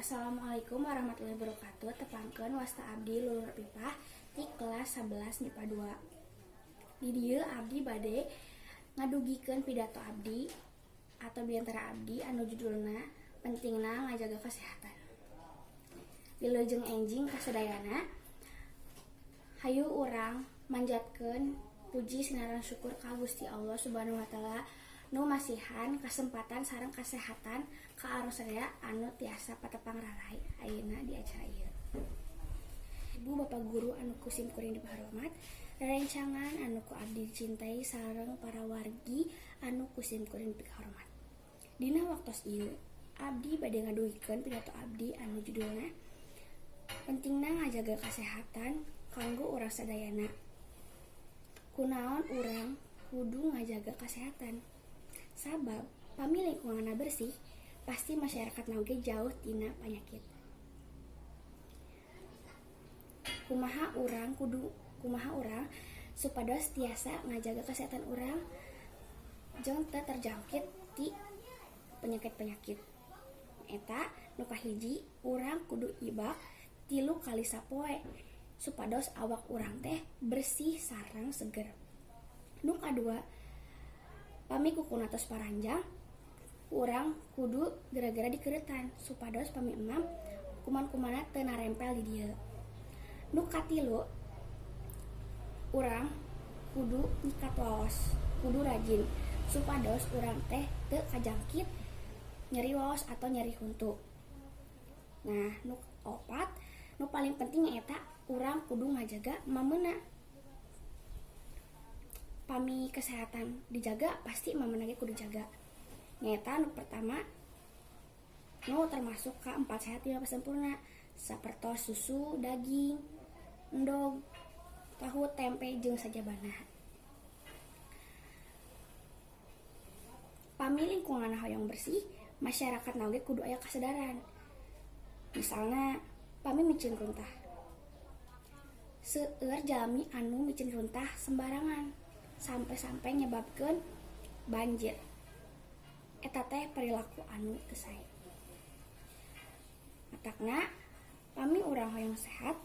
Assalamualaikum warahmatullahi wabarakatuh. Tepangkeun, wasta abdi Lulur Pipah ti kelas 11 MIPA 2. Di dieu abdi bade ngadugikeun pidato abdi atau biantara abdi anu judulna "Pentingna Ngajaga Kesehatan". Wilujeng enjing kasadayana. Hayu urang manjatkeun puji sinareng syukur ka Gusti Allah Subhanahu wa Taala nu masihan kesempatan sareng kesehatan ka urang sadaya anu tiasa patepang rarahi ayeuna di acara ieu. Ibu bapak guru anu ku sim kuring dipahormat, rerencangan anu ku abdi dicintai, sareng para wargi anu ku sim kuring dipikahormat. Dina waktos ieu abdi bade ngadugikeun pidato abdi anu judulna "Pentingna Ngajaga Kesehatan Kanggo Urang Sadayana". Kunaon urang kudu ngajaga kesehatan? Sabab pami lingkunganna bersih, pasti masyarakat oge jauh tina penyakit. Kumaha urang supados tiasa ngajaga kesehatan urang jeung teu terjangkit ti penyakit-penyakit? Eta nu kahiji, urang kudu ibak 3 kali sapoe supados awak urang teh bersih sareng seger. Nu kadua, pami kukuna tos paranjang, urang kudu gera-gera dikeureutan supados pami emam, kuman-kumanna teu narempel di dieu. Nu katilu, urang kudu nyikat waos, kudu rajin supados urang teh teu kajangkit nyeri waos atau nyeri huntu. Nah, nu opat, nu paling penting eta urang kudu ngajaga mameuna. Pami kesehatan dijaga, pasti mamena ge kudu jaga. Nyaeta nu pertama, nu termasuk ka empat sehat lima sempurna, sapertos susu, daging, endog, tahu, tempe, jeung sajabana. Pami lingkungan hoyong bersih, masyarakat oge kudu aya kesadaran. Misalnya, pami micin runtah, seueur jalmi anu micin runtah sembarangan sampai-sampai nyebabkeun banjir. Eta teh perilaku anu teu sae. Matakna pami urang hoyong sehat,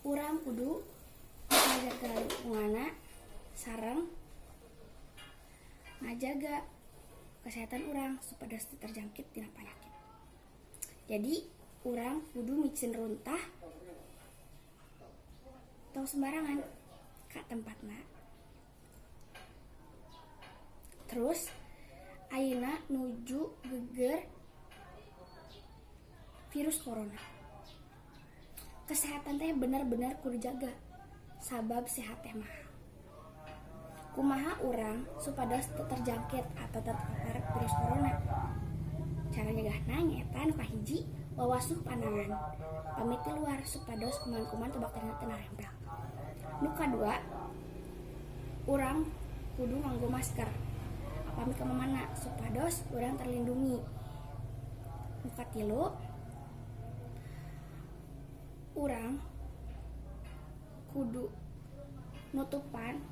urang kudu ngajaga lingkunganna sareng ngajaga kesehatan urang supaya teu terjangkit tina penyakit. Jadi urang kudu micin runtah tong sembarangan ka tempatna. Terus ayeuna nuju geger virus corona, kesehatan teh bener-bener kudu jaga, sabab sehat teh mahal. Kumaha urang supados teu terjangkit atau terpapar virus corona? Cara nyegahna nyaeta nu kahiji, wawasuh panangan pami ti luar supados kuman-kuman atau bakteri teu narempel. Nu kadua, urang kudu nganggo masker pami ka mana supados urang terlindungi. Nu katilu, urang kudu nutupan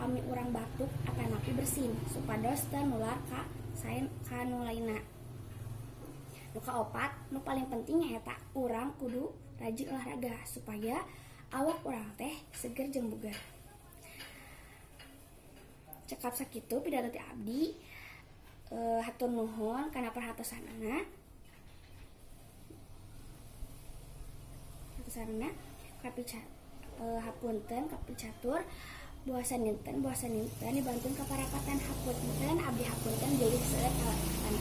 pami urang batuk atanapi bersin supados teu nular ka saen ka nu lainna. Nu kaopat, nu paling penting, nyaeta urang kudu rajin olahraga supaya awak urang teh seger jeung bugar. Cekap sakitu pidato ti abdi. Hatur nuhun kana perhatosanana. Perhatosanana kapica hapunten kapicatur, bosan dinten dibantuan ka parapatan. Hapunten, abdi hapunten bilih seueur kalepatan.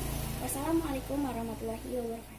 Wassalamualaikum warahmatullahi wabarakatuh.